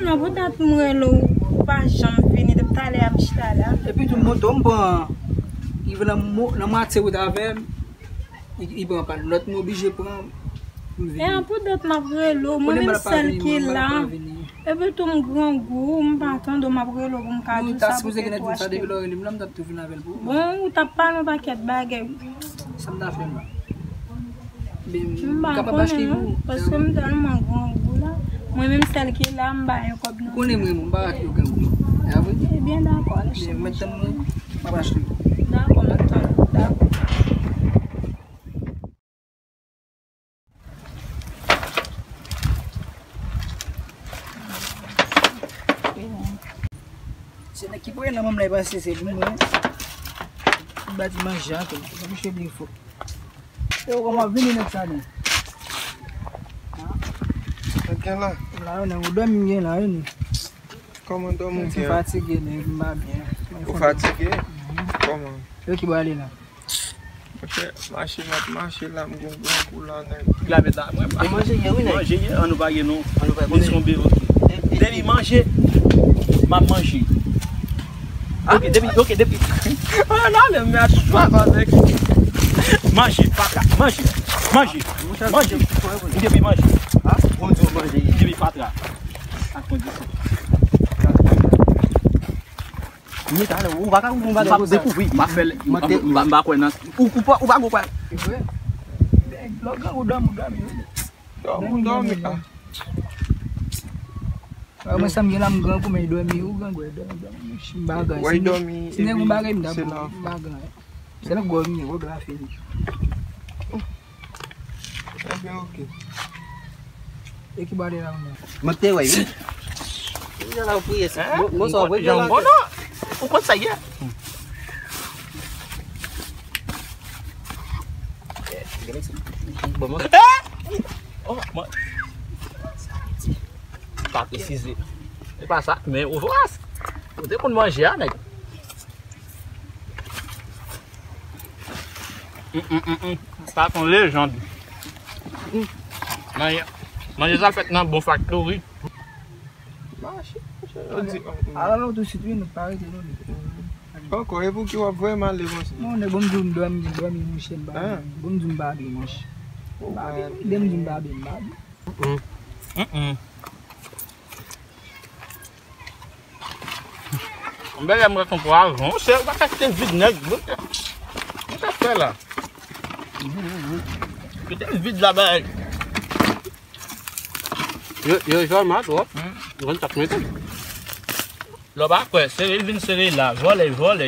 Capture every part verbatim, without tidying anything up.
An pou dat m rele w, ou pa janm vini depi talè a m chita la. Epi tou moto m pran, li nan mo- nan mwatye wout avè m, li, li pran pàn. Lòt m oblije pran, m vini. E an pou dat m ap rele w, mwen menm sèl ki la. Epi tou m grangou, m pa tande w, m ap rele w pou m ka di w sa pou ke tou achte. Depi lè w rele m la, m t ap tou vin avè l pou ou. Bon, ou t ap pale yon pakèt bagay. Sa m ta fè m la? M pa konnen non, paske m tèlman grangou la. Mwen menm sèl ki la, m ba yon kòb nan. Ou konnen mwen, mwen pa achte okenn gwo. E a vre? Ebyen, dakò, ale chèche. Ebyen, mèt tann mwen, m ap achte. Dakò, m ap tann ou, dakò. Se nèg ki prale nan manm la, e pase se pou mwen. Li ba ti manje a tou. Mwen mouche byen fò. Yo, kòman w vini nèg sa, non? Nèg gen la. La, yo, nèg, ou dòmi gen la, wi, non? Kòman dòmi ou gen? Mwen fatige, nèg, m pa byen. Ou fatige? Mhm. Kòman? Yo ki prale la. Monchè, mache m ap mache la, m gon grangou la, nèg. Ki la met la, mwen pa. Ou manje yè, wi, nèg. Manje yè, an nou pa gen non. An nou pa gen. Depi manje, m ap manje. Ah. Ok, depi, ok, depi. Ah, non, men, men, atis papa, nèg. Manje, fatra, manje, manje, manje. M depi manje. Ah, bon, di w manje. M depi fatra. Ak kondisyon. Ni talè, ou pa ka, ou pa ka dekouvri. M ap fè l, m pa, m pa kwè nan, ou, ou pa, ou pa gon kwè. Se vre. Lè w grangou, dòmi, ou dòmi, wi. Dòmi, ou dòmi, ah. Ah, mwen, sa m gen la, m grangou, men dòmi, ou grangou, dòmi, dòmi, m bagay. Wè, dòmi, si nèg yon bagay, m dòmi, m bagay. Se nan gwo m ye, gwo la fini. Ebyen, ok. E ki bò de la, mwen? Mwen te wè, wi. Jan la ou priye sa. Hein? Bon, bon, sa, ou priye la. Bon, non. Ou konn sa yè? Bon, mwen. Oh, mwen. Pa presize. E pa sa, men ou vras. Ou te konn manje a, nèg. Mm, mm, mm, mm. Sa se yon lejann. Mm. Manje, manje sa fèt nan bon faktori. Mache, mache, yo di, oh, mm. Ala nou tou sitwi, nou pa rete nou. Poko, e pou ki w ap voye m ale konsa? Non, nèg, bon, m di w m dòmi, m dòmi, monchè, m pa byen. Bon, m di w m pa byen, monchè. M pa byen, m di w m pa byen, m pa byen. Mm, mm. Mm, mm. Bèlè, m wè konpwa avan. Monchè, ou pa ka kite l vid, nèg. Monchè, sa k fè la? Kite l vid la, bay. Yo, yo jòm a twòp. Hmm. Yo konn sa k mete. Lè w pa kwè, sere l vin sere la. Vòlè, vòlè.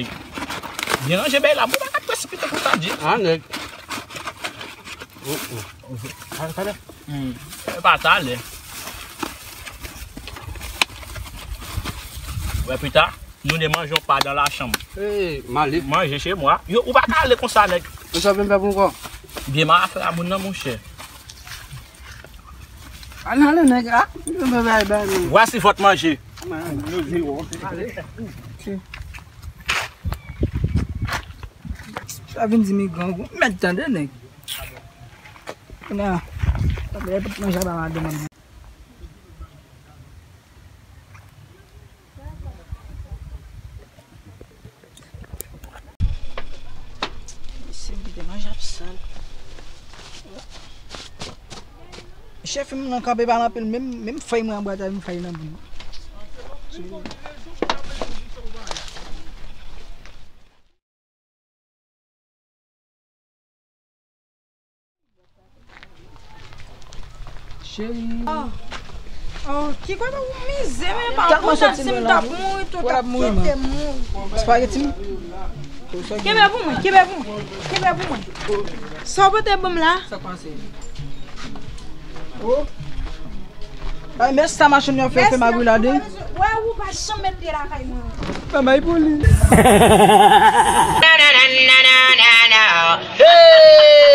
Byen ranje bay la, bon, pa ka presipite konsa, James. Ah, nèg. Oh, oh. Talè, talè. Hmm. E pa talè. Wè, pita, nou de manje yon pa dan lachanm. Hey, m ale. Manje chez moi. Yo, ou pa ka ale konsa, nèg. Ou sa vin fè pou kò? Byen, m a fè a moun nan, monchè. Al ale, nèg. Ah, nou bay, bay, bay. Voici votre manger. Man, nou di, oh. Ale. Sa vin di mi grangou. Mèt tande, nèg. Kounye a, manje a pa mal demann. Mesye, m kite manje ap sal. Chèf m nan kanpe pa l anpil, menm, menm fèy mwen anba tèl m fèy nan bouch. Cheri. Oh. Oh, ki kote ou mizè, men pa kontan si m t ap mouri tou, t ap kite m mouri. Spaghetti m? Kenbe pou mwen, kenbe pou mwen, kenbe pou mwen. Sa w pote ban m la? Sa k pase? Oh. Ay, mèsi sa machann yo fè, fè magri la de. Wè, ou pa janm met pye lakay mwen. Ban bay pou li. Hey!